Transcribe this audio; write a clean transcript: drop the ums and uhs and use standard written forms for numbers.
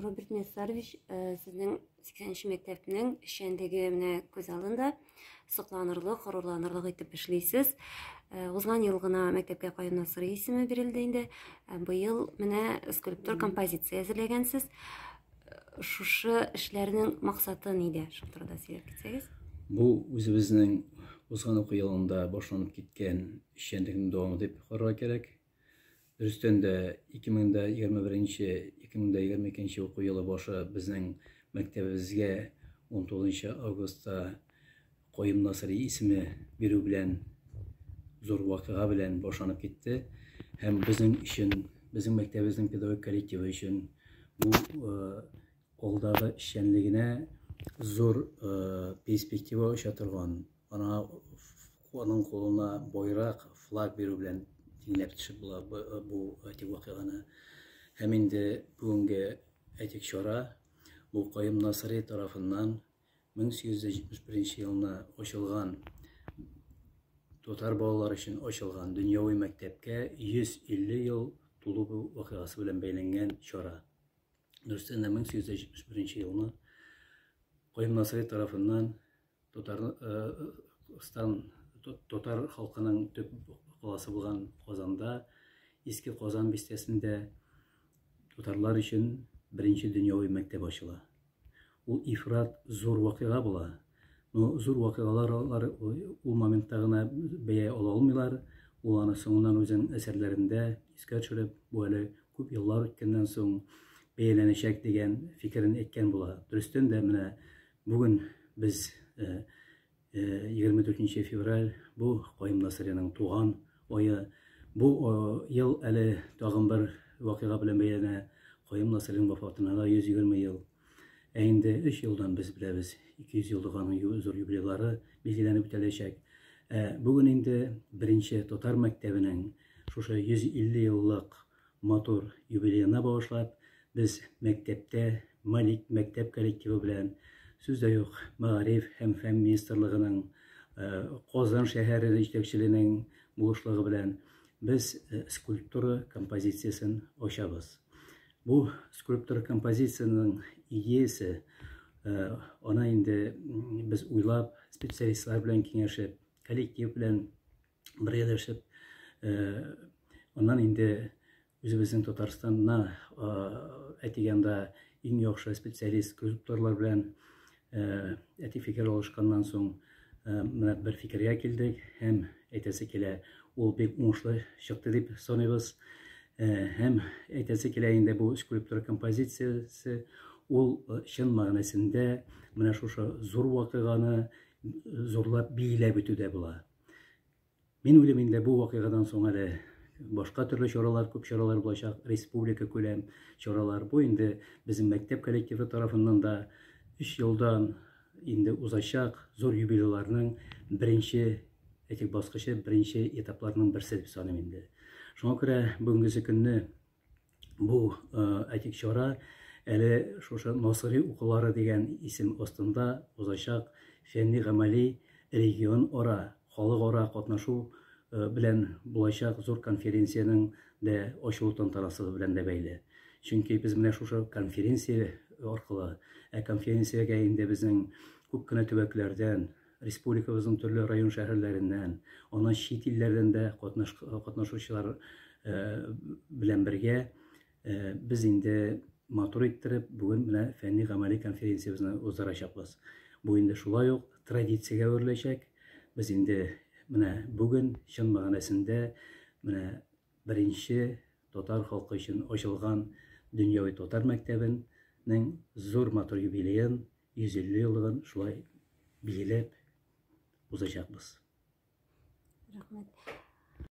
Роберт Миссарович, сезнең 80 мәктәпнең эшчәнлеге менә күз алдында сокланырлык, горурланырлык итеп эшлисез. Узган ел гына мәктәпкә Каюм Насыйри исеме бирелде инде. Быел менә скульптур композиция әзерләгәнсез. Шушы эшләрнең максаты нидә? Шул турыда сөйләп китсәгез. Бу үзебезнең узган уку елында башланып киткән эшчәнлекнең дәвамы дип карарга кирәк. Дөрестән дә, 2021-2022 уку елы башы безнең мәктәбебезгә 19 августта Каюм Насыйри исеме бирү белән зур вакыйга белән башланып китте. Һәм безнең өчен, безнең мәктәбебезнең педагогик коллективы өчен бу алдагы эшчәнлегенә зур перспектива ача торган, ана аның кулына байрак, флаг бирү белән тиңләп төшеп була бу әйтик вакыйганы. Һәм инде бүгенге әйтик чара бу Каюм Насыйри тарафыннан 1871 елны ачылган татар балалары өчен ачылган дөньяви мәктәпкә 150 ел тулу вакыйгасы белән бәйләнгән чара. Дөрестән дә 1871 елны Каюм Насыйри тарафыннан Татарстан татар халкының төп каласы булган Казанда, Иске Казан бистәсендә татарлар өчен беренче дөньяви мәктәп ачыла. Ул ифрат зур вакыйга була. Но зур вакыйгалар алар ул моментта гына бәя ала алмыйлар. Ул аны соңыннан үзенең әсәрләрендә искә төшереп, бу әле күп еллар үткәннән соң бәяләнәчәк дигән фикерен әйткән була. Дөрестән дә менә бүген без 24 февраль, бу Каюм Насыйриның туган ае. Бу ел әле тагын бер вакыйга белән бәйләнә. Каюм Насыйриның вафатына да 120 ел. Ә инде 3 елдан без беләбез, 200 еллык аның зур юбилейлары билгеләнеп үтәләчәк. Ә бүген инде беренче татар мәктәбенең шушы 150 еллык матур юбилеена багышлап, без мәктәптә Малик мәктәп коллективы белән, сүз дә юк, Мәгариф һәм фән министрлыгының, Казан шәһәре җитәкчелегенең булышлыгы белән без скульптура композициясен ачабыз. Бу скульптура композициясенең идеясе, аны инде без уйлап, специалистлар белән киңәшеп, коллектив белән бергәләшеп, аннан инде үзебезнең Татарстанна әйтик анда иң яхшы специалист скульпторлар белән әти фикер алышканнан соң менә бер фикергә килдек һәм әйтәсе килә, ул бик уңышлы чыкты дип саныйбыз. Һәм әйтәсе килә инде бу скульптура композициясе ул чын мәгънәсендә менә шушы зур вакыйганы зурлап билгеләп үтү дә була. Мин уйлыйм инде бу вакыйгадан соң әле башка төрле чаралар, күп чаралар булачак, республика күләм чаралар. Бу инде безнең мәктәп коллективы тарафыннан да 3 елдан инде узачак зур юбилейларның беренче, әйтик, баскычы, беренче этапларының берсе дип саныйм инде. Шуңа күрә бүгенгесе көнне бу, әйтик, чара әле шушы Насыйри укулары дигән исем астында узачак фәнни-гамәли регион ара, халык ара катнашу белән булачак зур конференциянең дә ачылу тантанасы белән дә бәйле. Чөнки без менә шушы конференция аркылы, ә конференциягә инде безнең күп кенә төбәкләрдән, республикабызның төрле район-шәһәрләреннән, аннан чит илләрдән дә катнашучылар белән бергә без инде матур иттереп бүген менә фәнни-гамәли конференциябезне уздырачакбыз. Бу инде шулай ук традициягә әвереләчәк. Без инде менә бүген чын мәгънәсендә менә беренче татар халкы өчен ачылган дөньяви татар мәктәбенең зур матур юбилеен 150 еллыгын шулай билгеләп узачакбыз. Рәхмәт.